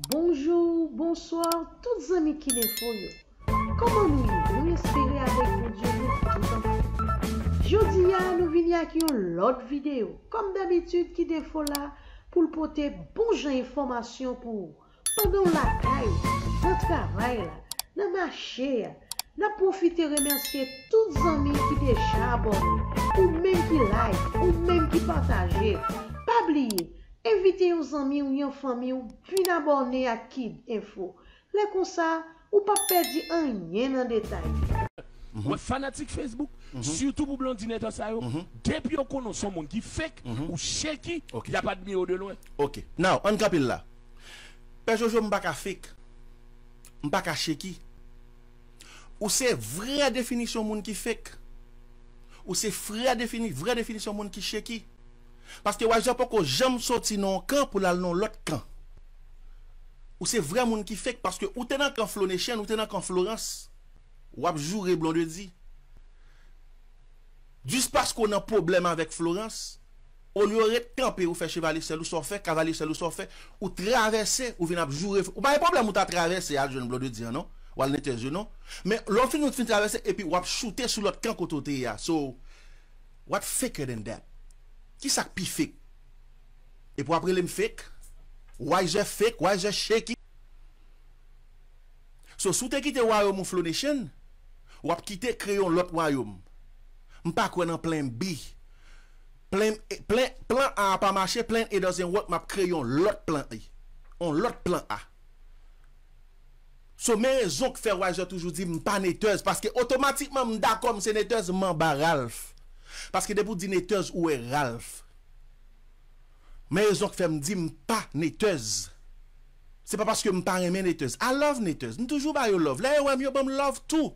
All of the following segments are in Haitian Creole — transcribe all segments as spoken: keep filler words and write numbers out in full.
Bonjou, bonswa, tout zanmi Kid Info yo. Kòman nou ye? Nou espere avèk Bondye nou tout anfòm. Jodi a, nou vini ak yon lòt videyo. Kòm dabitid, Kid Info la pou l pote bon jan enfòmasyon pou ou. Pandan w lakay ou, nan travay la, nan mache a, n ap pwofite remèsye tout zanmi ki deja abòne, ou menm ki like, ou menm ki pataje. Pa bliye, envite yon zanmi w, yon fanmi w vin abòne ak Kid Info. Lè konsa, ou p ap pèdi anyen nan detay. Wè fanatik Facebook, sitou pou Blondinèt sa yo, depi yo konnen w se yon moun ki fake, ou shaky, Ok. Y ap admire w de lwen. Ok. Now, ann kanpe l la. Pè Jojo, m pa ka fake. M pa ka shaky. Ou se vrè definisyon moun ki fake. Ou se vrè, defini, vrè definisyon moun ki shaky. Paske Wiser poko janm soti nan yon kan pou l al nan yon lòt kan. Ou se vrè moun ki fake paske ou te nan kan Flo Nation, ou te nan kan Florence. W ap joure Blondedy. Jis paske w nan pwoblèm avèk Florence, olye w ret kanpe ou fè chevalye sèl ou sa w fè, kavalye sèl ou sa w fè, ou travèse, ou vin ap joure. Ou pa gen pwoblèm ou ta travèse al jwenn Blondedy an non, w al netèz yo non. Men lè w fin, ou fin travèse epi w ap choute sou lòt kan kote w te ye a. So, what faker than that? Kisa k pi fake? Epi w ap rele m fake? Wiser fake, Wiser shaky. So, si w te kite wayòm ou Flo Nation, w ap kite kreye yon lòt wayòm. M pa kwè nan plan B. Plan, plan, plan A a pa mache, plan A doesn't work, m ap kreye yon lòt plan A. Yon lòt plan A. So, men rezon k fè Wiser toujou di m pa netèz, paske otomatikman m dakò m se netèz, m anba Ralph. Paske depi w di netèz, ou wè Ralph. Men rezon k fè m di m pa netèz. Se pa paske m pa renmen netèz. I love netèz. M toujou ba yo love. Lè yo wè m, yo ban m love tou.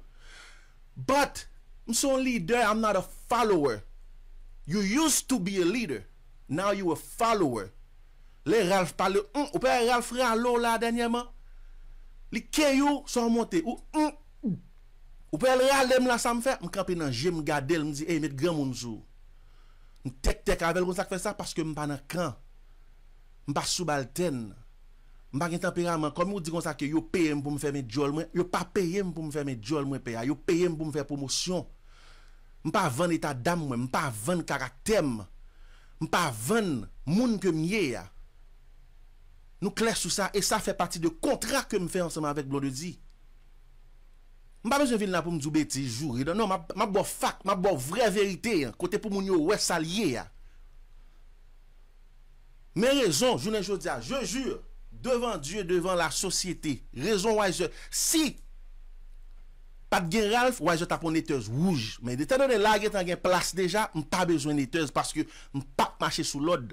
But, m se yon leader, I'm not a follower. You used to be a leader. Now you a follower. Lè Ralph pale, hmm, ou pa wè Ralph rale w la dènyèman? Li key ou, sa w monte. Ou, hmm, ou pa wè l rale m la, sa m fè? M kanpe nan je m gade l, m di, ey, met granmoun sou ou. M tèktèk avè l konsa k fè sa, paske m pa nan kan. M pa sibaltèn. M pa gen tanperaman. Kòm ou di konsa ke yo peye m pou m fèmen djòl mwen, yo pa peye m pou m fèmen djòl mwen, pè a. Yo peye m pou m fè pwomosyon. M pa vann eta dam mwen, m pa vann karaktè m. M pa vann moun ke m ye a. Nou klè sou sa, e sa fè pati de kontra ke m fè ansanm avèk Blondedy. M pa bezwen vin la pou m di w betiz, joure. Non, non, m ap, m ap ba w fak, m ap ba w vrè verite an, kote pou moun yo wè sa l ye a. Men rezon, jounen jodi a, je jure, devant Dieu, devant la société, rezon Wiser, si pa t gen Ralph, Wiser t ap yon netèz wouj. Men etan done la gentan gen plas deja, m pa bezwen netèz paske m p ap mache sou lòd.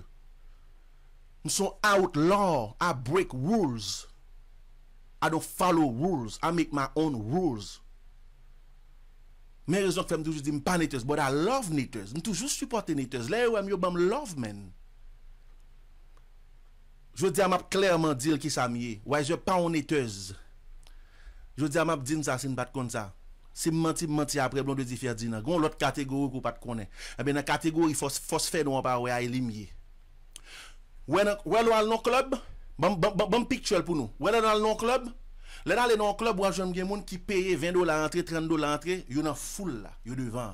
M se yon outlaw, I break rules. I don't follow rules, I make my own rules. Men rezon k fè m toujou di m pa netèz, but I love netèz. M toujou sipòte netèz. Lè yo wè m, yo ban m love, man. Jodi a, m ap klèman di l kisa m ye. Wiser pa yon netèz. Jodi a, m ap di n sa si n pa t konn sa. Si m manti, m manti apre Blondedy Ferdinand. Gon lòt kategori ke w pa t konnen. Ebyen, nan kategori fòs, fòs fè nwa pa wè a, e li m ye. Wè nan, wè lè w al nan klèb, ban m, ban, ban, ban m picture l pou nou. Wè lè n al nan yon klèb, lè n ale nan yon klèb, w ap jwenn gen moun ki peye ven dola antre, trant dola antre, yo nan foul la, yo devan.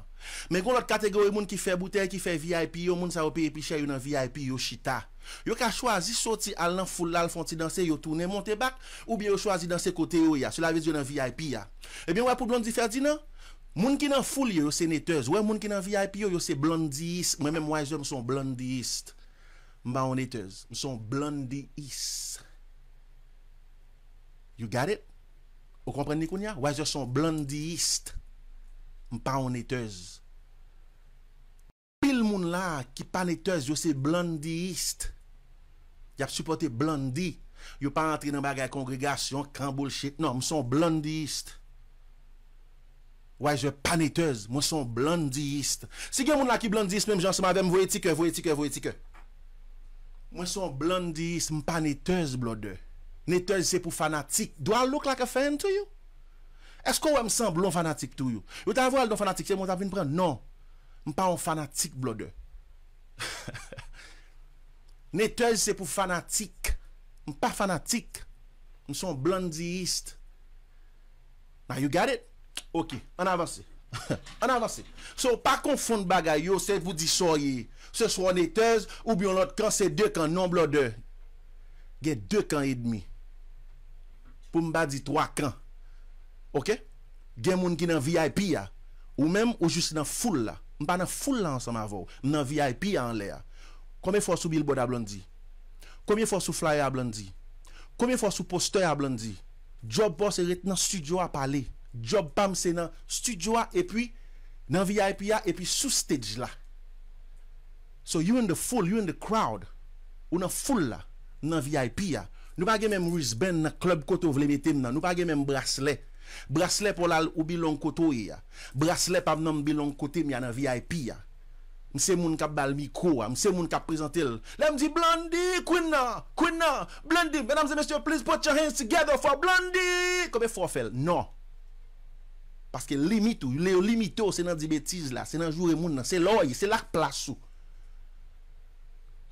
Men gon lòt kategori moun ki fè boutèy, ki fè V I P yo, moun sa yo peye pi chè, yo nan V I P, yo chita. Yo ka chwazi soti al nan foul la, al fè yon ti danse, yo tounen monte bak, oubyen yo chwazi danse kote yo ye a. Sela vle di yo nan V I P a. Ebyen, wè pou Blondedy Ferdinand, moun ki nan foul yo, yo se netèz. Wè moun ki nan V I P yo, yo se blondiyis. Mwen menm, Wiser, m se yon blondiyis. M pa yon netèz. M se yon blondiyis. You got it? Ou konprann li kounye a? Wiser se yon blondiyis. M pa yon netèz. Pil moun la ki pa netèz, yo se blondiyis. Y ap sipòte Blondedy. Yo pa antre nan bagay kongregasyon, kan bullshit. Non, m se yon blondiyis. Wiser pa netèz, mwen se yon blondiyis. Si gen moun la ki blondiyis menm jan ansanm avè m, voye ti kè, voye ti kè, voye ti kè. Mwen se yon blondiyis, m pa netèz, brother. Netèz se pou fanatik. Do I look like a fan to you? Èske w wè m sanble yon fanatik to you? Yo ta voye al yon fanatik, se mwen w ta vin pran? Non. M pa yon fanatik, brother. Netèz se pou fanatik. M pa fanatik. M se yon Blondieist. Now you got it? Ok, ann avanse. Ann avanse. So, pa konfonn bagay yo, se pou di sa w ye. Se swa w netèz oubyen yon lòt kan, se de kan, non, blòdè. Gen de kan edmi. Pou m pa di twa kan. Ok? Gen moun ki nan V I P a. Ou menm, ou jis nan foul la. M pa nan foul la ansanm avè w. M nan V I P a anlè a. Konbyen fwa w sou billboard a Blondie? Konbyen fwa w sou flyer a Blondie? Konbyen fwa w sou postè a Blondie? Djòb pa w se ret nan studio a pale. Djòb pa m se nan studio a epi nan V I P a epi sou stage la. So you in the full, you in the crowd. Ou nan foul la. M nan V I P a. Nou pa gen menm wristband nan club kote w vle mete m nan. Nou pa gen menm braslè. Braslè pa w la ou bilong kote w ye a. Braslè pa m nan m bilong kote m ye a nan V I P a. M se moun k ap ba l mikwo a. M se moun k ap prezante l. Lè m di Blondie, Queen nan, Queen nan, Blondie, mesdames et messieurs, please put your hands together for Blondie. Konbyen fwa w fè l? Non. Paske limit ou, lè yo limite w, se nan di betiz la, se nan joure moun nan, se la w ye, se la k plas ou.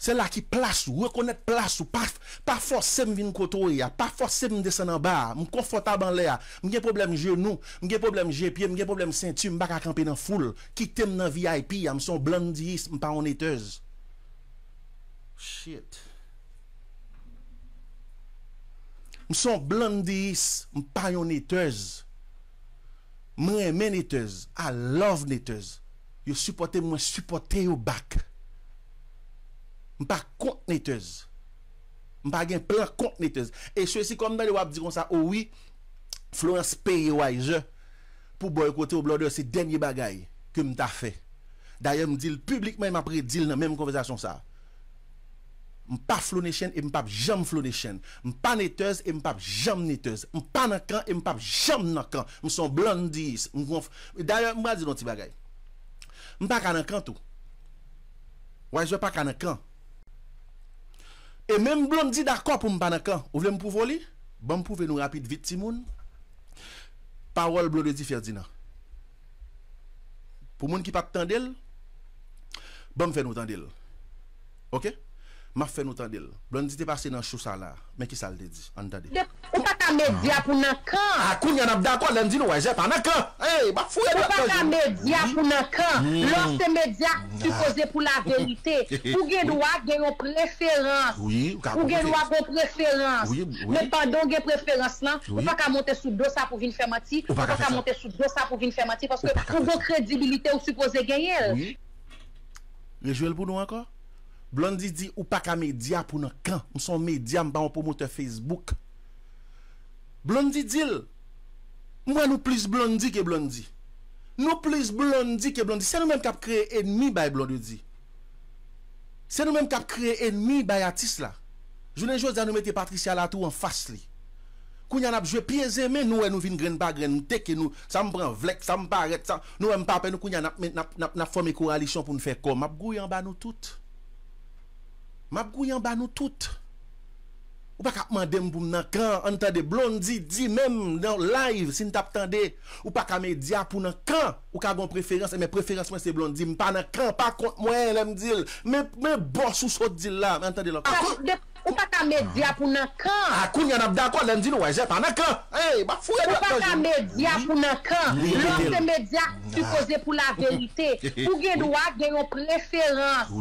Se la ki plas ou, rekonèt plas ou, pa, pa fòse m vin kote w ye a, pa fòse m desann anba a, m konfòtab anlè a, m gen pwoblèm jenou, m gen pwoblèm je pye, m gen pwoblèm senti, m pa ka kanpe nan foul, kite m nan V I P a, m se yon Blondieist, m pa yon netèz. Shit. M se yon Blondieist, m pa yon netèz. M renmen netèz. I love netèz. Yo sipòte m, mwen sipòte yo back. M pa kont netèz. M pa gen plan kont netèz. E sesi kòm tande w ap di konsa, o wi, Florence peye Wiser pou boykote w, blòdè, se dènye bagay ke m ta fè. Dayè, m di l piblikman e m ap redi l nan menm konvèsasyon sa a. M pa Flow Nation e m p ap janm Flow Nation. M pa netèz e m p ap janm netèz. M pa nan kan e m p ap janm nan kan. M se yon Blondieist. M gon... Dayè, m pral di nou yon ti bagay. M pa ka nan kan tou. Wiser pa ka nan kan. E menm Blondie dakò pou m pa nan kan. Ou vle m pwouve w li? Ban m pwouve nou rapid vit, timoun. Pawòl Blondedy Ferdinand. Pou moun ki pa t tande l, ban m fè nou tande l. Oke? M ap fè nou tande l. Blondedy te pase nan show sa la. Men kisa l te di. Ann tande. Ou pa ka medya pou nan kan. A, kounye a n ap dakò lè m di nou Wiser pa nan kan. Ey, m ap foure dwèt nan je w. Ou pa ka medya pou nan kan. Lè w se medya, sipoze pou laverite. Ou gen dwa gen yon preferans. Ou gen dwa gen yon preferans. Men pandan w gen preferans lan, ou pa ka monte sou do sa pou vin fè manti. Ou pa ka monte sou do sa pou vin fè manti paske ou gen kredibilite ou sipoze genyen l. Rejwe l pou nou ankò. Blondedy di ou pa ka medya pou nan kan. M se yon medya, m pa yon pwomotè Facebook. Blondedy di l, m wè nou plis Blondedy ke Blondedy. Nou plis Blondedy ke Blondedy. Se nou menm k ap kreye enmi bay Blondedy. Se nou menm k ap kreye enmi bay atis la. Jounen jodi a nou mete Patricia Latour anfas li. Kounye a n ap jwe pye zen men, nou wè nou vin grenn pa grenn, nou teke nou, sa m pran vlèk, sa m parèt, sa, nou wè m pa pè nou, kounye a n ap, n ap, n ap, n ap fòme kowalisyon pou n fè kò. M ap gouye anba nou tout. M ap gouye anba nou tout. Ou pa ka ap mande m pou m nan kan. Ann tande Blondedy di menm nan live, si n t ap tande, ou pa ka medya pou nan kan. Ou ka gon preferans, men preferans mwen se Blondedy. M pa nan kan, pa kont mwen, lè m di l. Men, men bòs ou sot di l la, men ann tande l ankò. Ou pa ka medya pou nan kan. A, kounye a n ap dakò lè m di nou Wiser pa nan kan. Ey, m ap foure dwèt nan je w. Ou pa ka medya pou nan kan. Lè w se medya, sipoze pou laverite. Ou gen dwa gen yon preferans. Ou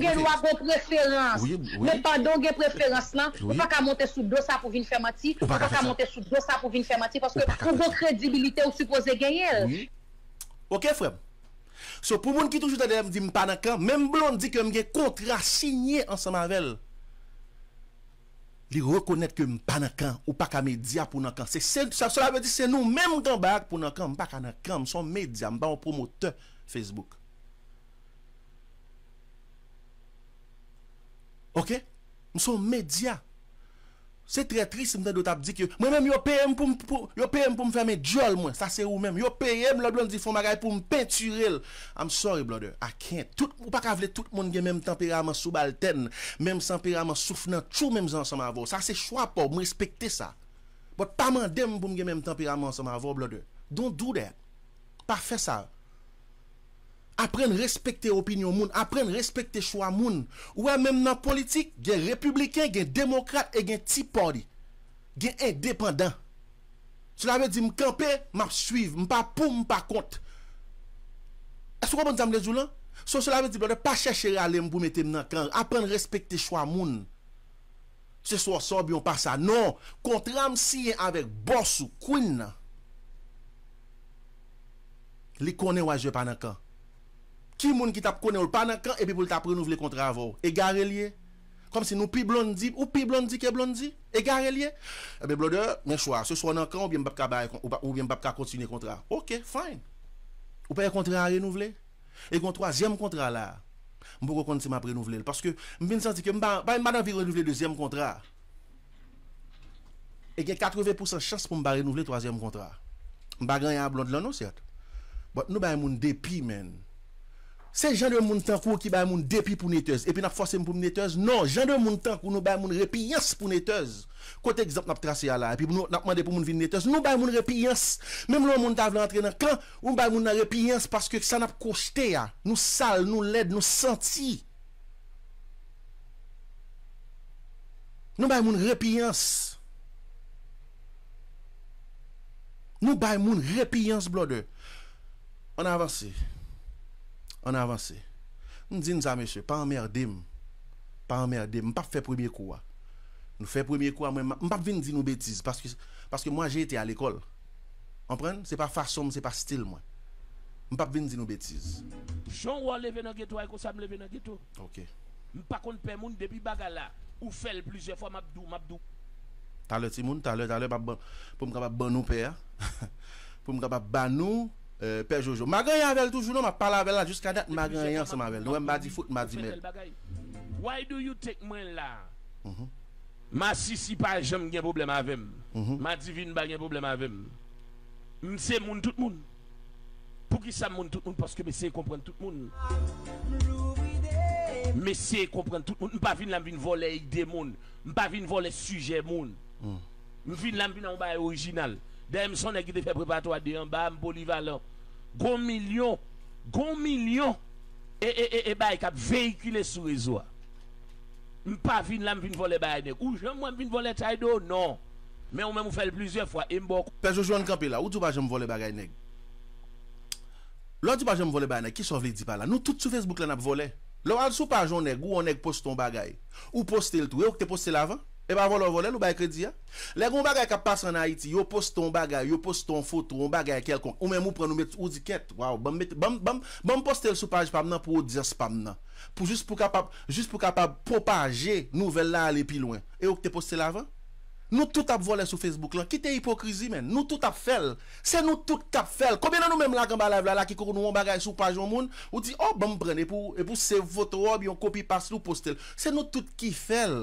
gen dwa gen yon preferans. Men pandan w gen preferans lan, ou pa ka monte sou do sa pou vin fè manti. Ou pa ka monte sou do sa pou vin fè manti paske ou gen kredibilite ou sipoze genyen l. Oke, frè m. So, pou moun ki toujou tande lè m di m pa nan kan, menm Blondedy ke m gen kontra sinye ansanm avè l, li rekonèt ke m pa nan kan, ou pa ka medya pou nan kan. Se, se, sa, sela vle di se nou menm k anba a k pou nan kan, m pa ka nan kan, m se yon medya, m pa yon pwomotè Facebook. Oke? M se yon medya. Se trè tris, m tande w t ap di ke mwen menm yo peye m pou m, pou, yo peye m pou m fèmen djòl mwen. Sa se ou menm. Yo peye m, lè Blondedy fè yon bagay pou m pentire l. I'm sorry, brother. I can't. Tout, ou pa ka vle tout moun gen menm tanperaman soubaltèn, menm tanperaman souf nan tchou menm jan ansanm avè w. Sa se chwa pa w, m respekte sa. But pa mande m pou m gen menm tanperaman ansanm avè w, brother. Don't do that. Pa fè sa. Aprann respekte opinyon moun, aprann respekte chwa moun. Ou wè, menm nan politik, gen repibliken, gen demokrat e gen Tea Party. Gen endepandan. Sela vle di m kanpe, m ap swiv, m pa pou, m pa kont. Èske w konprann sa m vle di w lan? So, sela vle di, brother, pa chèche rale m pou mete m nan kan. Aprann respekte chwa moun. Se swa sa oubyen w pa sa. Non, kontra m siyen avèk bòs ou, Queen nan. Li konnen Wazè pa nan kan. Ki moun ki t ap konnen w l pa nan kan epi pou l t ap renouvle kontra avè w? Egare l ye? Kòmsi nou pi Blondy, ou pi Blondy ke Blondy? Egare l ye? Ebyen, brother, men chwa, se swa w nan kan oubyen m p ap ka bay, oubyen m p ap ka kontinye kontra. Ok, fine. Ou pa wè kontra a renouvle? E gen yon twazyèm kontra la. M poko konn si m ap renouvle l. Paske m vin santi ke m pa, pa, m pa t anvi renouvle dezyèm kontra a. E gen katreven pousan chans pou m pa renouvle twazyèm kontra a. M pa gen anyen a Blonde lan non, sèt. But nou bay moun depi, man. Se jan de moun tankou w ki bay moun depi pou netèz. Epi n ap fòse m pou m netèz? Non, jan de moun tankou nou bay moun repiyans pou netèz. Kot egzanp n ap trase a la? Epi nou, n ap mande pou moun vin netèz. Nou bay moun repiyans. Menm lè yon moun ta vle antre nan kan, ou bay moun nan repiyans paske sa n ap kwochte a. Nou sal, nou lèd, nou santi. Nou bay moun repiyans. Nou bay moun repiyans, brother. Ann avanse. Ann avanse. M di n sa, mesye, pa anmède m. Pa anmède m. M p ap fè premye kou a. Nou fè premye kou a, mwen, m p ap vin di nou betiz, paske, paske mwa je ete a lekòl. Konprann? Se pa fason m, se pa stil mwen. M p ap vin di nou betiz. Jan w leve nan geto a, e konsa m leve nan geto. Ok. M pa konn pè moun depi bagay la. Ou fè l plizyè fwa, m ap di w, m ap di w. Talè, timoun, talè, talè, m ap ban, pou m kapab ban nou pè a. Pou m kapab ba nou, euh, pè Jojo. M pa gen anyen avè l toujou, non, m ap pale avè l la, jiska dat, m pa gen anyen ansanm avè l. Nou wè m pa di fout, m pa di mèd. Why do you take mwen la? Mhm. Masisi pa janm gen pwoblèm avè m. Mhm. Madivin pa gen pwoblèm avè m. M se moun tout moun. Poukisa m moun tout moun? Paske m eseye konprann tout moun. M eseye konprann tout moun. M pa vin la m vin vòlè ide moun. M pa vin vòlè sijè moun. Hmm. M vin la m vin nan yon bagay orijinal. Dayè m se yon nèg ki te fè preparatwa de anba, m polivalan. Gon milyon, gon milyon e, e, e, e bagay k ap veyikile sou rezo a. M pa vin la m vin vòlè bagay nèg. Ou janm wè m vin vòlè Tido? Non. Men ou menm ou fè l plizyè fwa e m ba w. Pè Jojo, ann kanpe la. Ou di w pa janm vòlè bagay nèg. Lè w di w pa janm vòlè bagay nèg, kisa w vle di pa la? Nou tout sou Facebook la n ap vòlè. Lè w al sou paj yon nèg, ou wè yon nèg poste yon bagay, ou poste l tou. E ou ki te poste l avan? E pa vòlè w vòlè l, ou bay kredi a? Lè gen yon bagay k ap pase ann Ayiti, yo poste yon bagay, yo poste yon foto, yon bagay kèlkonk, ou menm ou pran, ou met, ou di, kèt, waw, ban m mete, ban m, ban m, ban m poste l sou paj pa m nan pou odyans pa m nan. Pou jis pou kapab, jis pou kapab pwopaje nouvèl la ale pi lwen. E ou ki te poste l avan? Nou tout ap vòlè sou Facebook lan. Kite ipokrizi, menn. Nou tout ap fè l. Se nou tout k ap fè l. Konbyen nan nou menm la k anba live la, la ki konn wè yon bagay sou paj yon moun, ou di, oh, ban m pran, epi w, epi w save foto a, oubyen w kopi pas li, w poste l. Se nou tout ki fè l.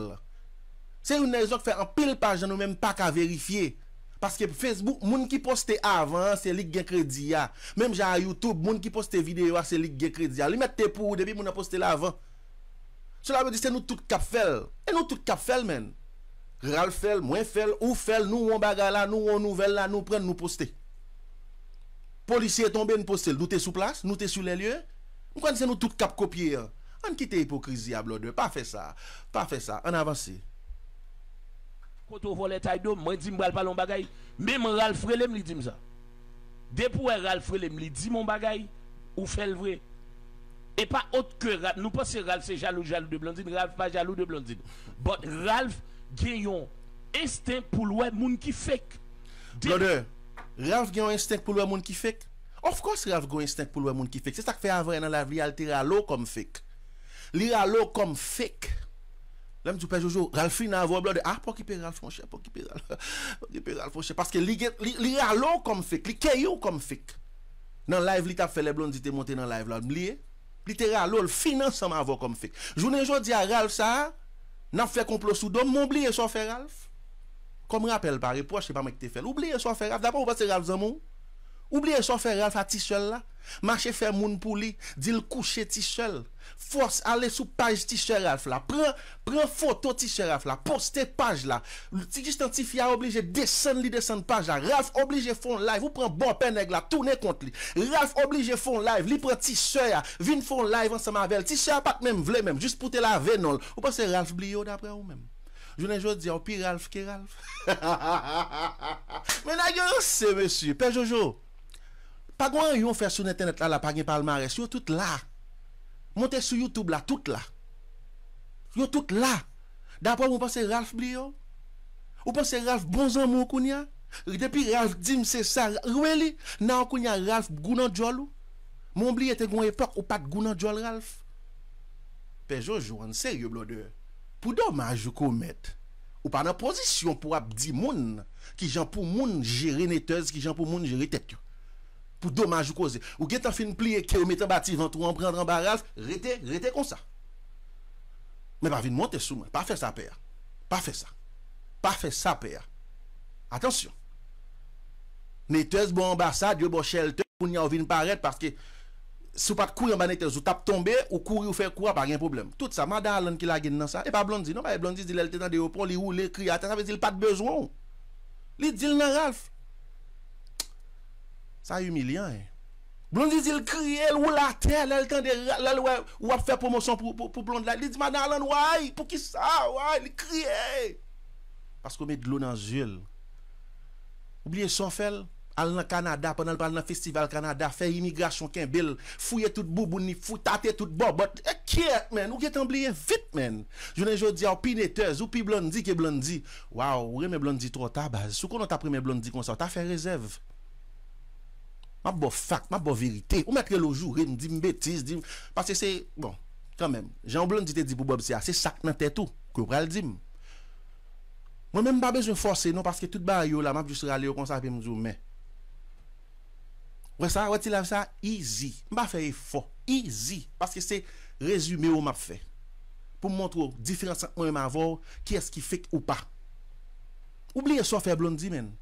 Se youn nan rezon k fè anpil paj nan nou menm pa ka verifye. Paske Facebook, moun ki poste avan an, se li k gen kredi a. Menm jan a YouTube, moun ki poste videyo a, se li k gen kredi a. Li mèt te pou ou depi moun nan poste l avan. Sela vle di se nou tout k ap fè l. E nou tout k ap fè l, menn. Ralph fè l, mwen fè l, ou fè l, nou wè yon bagay la, nou wè yon nouvèl la, nou pran l, nou poste. Polisye tonbe, n poste l. Nou te sou plas, nou te sou lè lye. M kwè se nou tout k ap kopye an. Ann kite ipokrizi a, brother. Pa fè sa. Pa fè sa. Ann avanse. Kote w vòlè Tido, mwen di m pral pale yon bagay. Menm Ralph rele m, li di m sa. Depi w wè Ralph rele m, li di m yon bagay, ou fè l vre. E pa ot ke Ralph. Nou panse Ralph se jalou, jalou de Blondine. Ralph pa jalou de Blondine. But Ralph gen yon ensten pou l wè moun ki fake. De- Brother, Ralph gen yon ensten pou l wè moun ki fake? Of course Ralph gen yon ensten pou l wè moun ki fake. Se sa k fè avan yè nan live li a, li te rale w kòm fake. Li rale w kòm fake. Lè m di w Pè Jojo, Ralph fin avè w, brother. Ah, pa okipe Ralph, monchè, pa okipe Ralph. Pa okipe Ralph, monchè. Paske li gen, li, li rale w kòm fake, li keyi w kòm fake. Nan live li t ap fè lè Blondy te monte nan live la, w bliye? Li te rale w, l fin ansanm avè w kòm fake. Jounen jodi a, Ralph sa a, n ap fè konplo sou do m, men w bliye sa w fè Ralph? Kòm rapèl pa repwòch, se pa mwen ki te fè l. Ou bliye sa w fè Ralph? Dapre w, ou panse Ralph zanmi w? Ou bliye sa w fè Ralph a ti sè l la? Mache fè moun pou li, di l kouche ti sè l. Fòs ale sou paj ti sè Ralph la. Pran, pran foto ti sè Ralph la. Poste paj la. Ti Jistan tifi a oblije desann, li desann paj la. Ralph oblije fè yon live. Ou pran bòpè nèg la, tounen kont li. Ralph oblije fè yon live. Li pran ti sè a, vin fè yon live ansanm avè l. Ti sè a pa t menm vle menm, jis pou te lave non l. Ou panse Ralph bliye w dapre ou menm? Jounen jodi a, ou pi Ralph ke Ralph. Men nèg yo ranse, mesye. Pè Jojo, pa gen anyen w fè sou entènèt la, la pa gen palmarès. Yo tout la. Monte sou YouTube la, tout la. Yo tout la. Daprè w, ou panse Ralph bliye w? Ou panse Ralph bon zanmi w kounye a? Depi Ralph di m se sa, really? Now kounye a Ralph gou nan djòl ou? Men w bliye te gen yon epòk ou pa t gou nan djòl Ralph. Pè Jojo, ann serye, blòdè. Pou domaj ou komèt, ou pa nan pozisyon pou w ap di moun kijan pou moun jere netèz, kijan pou moun jere tèt yo. Pou domaj ou koze. Ou gentan fin pliye ke w met anba ti vant ou an pran anba Ralph, rete, rete konsa. Men pa vin monte sou mwen. Pa fè sa, pè a. Pa fè sa. Pa fè sa, pè a. Atansyon. Netèz ba w anbasad, yo ba w shelter, kounye a w vin parèt, paske si w pa t kouri anba netèz, ou t ap tonbe, ou kouri, ou fè kou a, pa gen pwoblèm. Tout sa, madan Alan ki lage n nan sa. E pa Blondy, non, pa Blondy di lè l te tande yo pran, li woule, kriye atè, sa vle di l pa t bezwen w. Li di l nan Ralph. Sa imilyan, en. Blondy di l kriye, l woule atè, lè l tande, lè l wè w ap fè pwomosyon pou, pou, pou Blondy la. Li di, madan Alan, why? Poukisa? Why? Li kriye. Paske w met dlo nan zye l. Ou bliye sa w fè l? Al nan Kanada, pandan l pral nan festival Kanada, fè imigrasyon kenbe l, fouye tout bouboun li, fou, tate tout bòbòt. E kyèt, man, ou gentan bliye vit, man. Jounen jodi a, ou pi netèz, ou pi Blondy ke Blondy. Waw, ou renmen Blondy twò ta, baz. Si w konnen w t ap renmen Blondy konsa, w ta fè rezèv. M ap ba w fak, m ap ba w verite. Ou mèt rele w joure m, di m betiz, di m, paske se, bon, kanmenm, jan Blondy te di pou Bob se a, se sa k nan tèt ou ke w pral di m. Mwen menm, m pa bezwen fòse non, paske tout bagay yo la, m ap jis rale yo konsa, epi m di w, men. Wè sa, wè ti live sa, easy. M pa fè efò. Easy. Paske se rezime w m ap fè. Pou m montre w diferans ant mwen menm avè w, kiyès ki fake ou pa. Ou bliye sa w fè Blondy, man.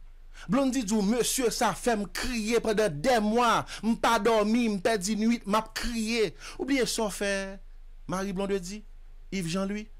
Blondy di w, mesye, sa fè m kriye pandan dè mwa. M pa dòmi, m pèdi nwit, m ap kriye. Ou bliye sa w fè Marie Blondedy, Yves Jean Louis?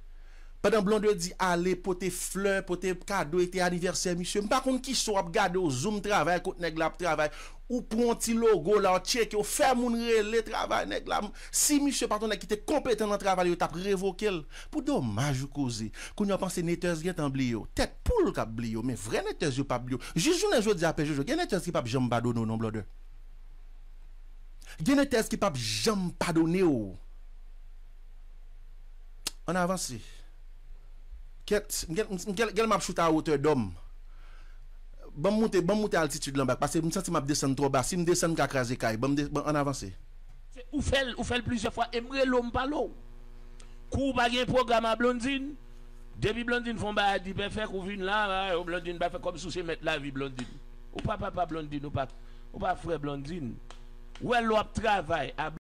Pandan Blondedy ale pote flè, pote kado, e te anivèsè misye. M pa konn kisa w ap gade, w zoom travay kot nèg la ap travay. Ou pran yon ti logo la, w tcheke, w fè moun rele travay nèg la. Si misye pa t yon nèg ki te konpetan nan travay li, yo t ap revoke l. Pou domaj ou koze. Kounye a w panse netèz gentan bliye w. Tèt poul k ap bliye w, men vrè netèz yo p ap bliye w. Jis jounen jodi a, Pè Jojo, gen netèz ki p ap janm padone w non, blòdè. Gen netèz ki p ap janm padone w. Ann avanse. Kèt, m gen, m gen, gen m ap choute a wotè dòm. Ban m moute, ban m moute altitid lan bak, paske m santi m ap desann twò ba. Si m desann, m ka kraze kay. Ban m de-, ban, ann avanse. Se, ou fè l, ou fè l plizyè fwa, e m rele w, m pale w. Kou w pa gen pwogram a Blondine, depi Blondine fè yon bagay di pèfèk, ou vin la, a, yo, Blondine pa fè kòmsi w se mèt lavi Blondine. Ou pa papa Blondine, ou pa, ou pa frè Blondine. Ou wè lè w ap travay a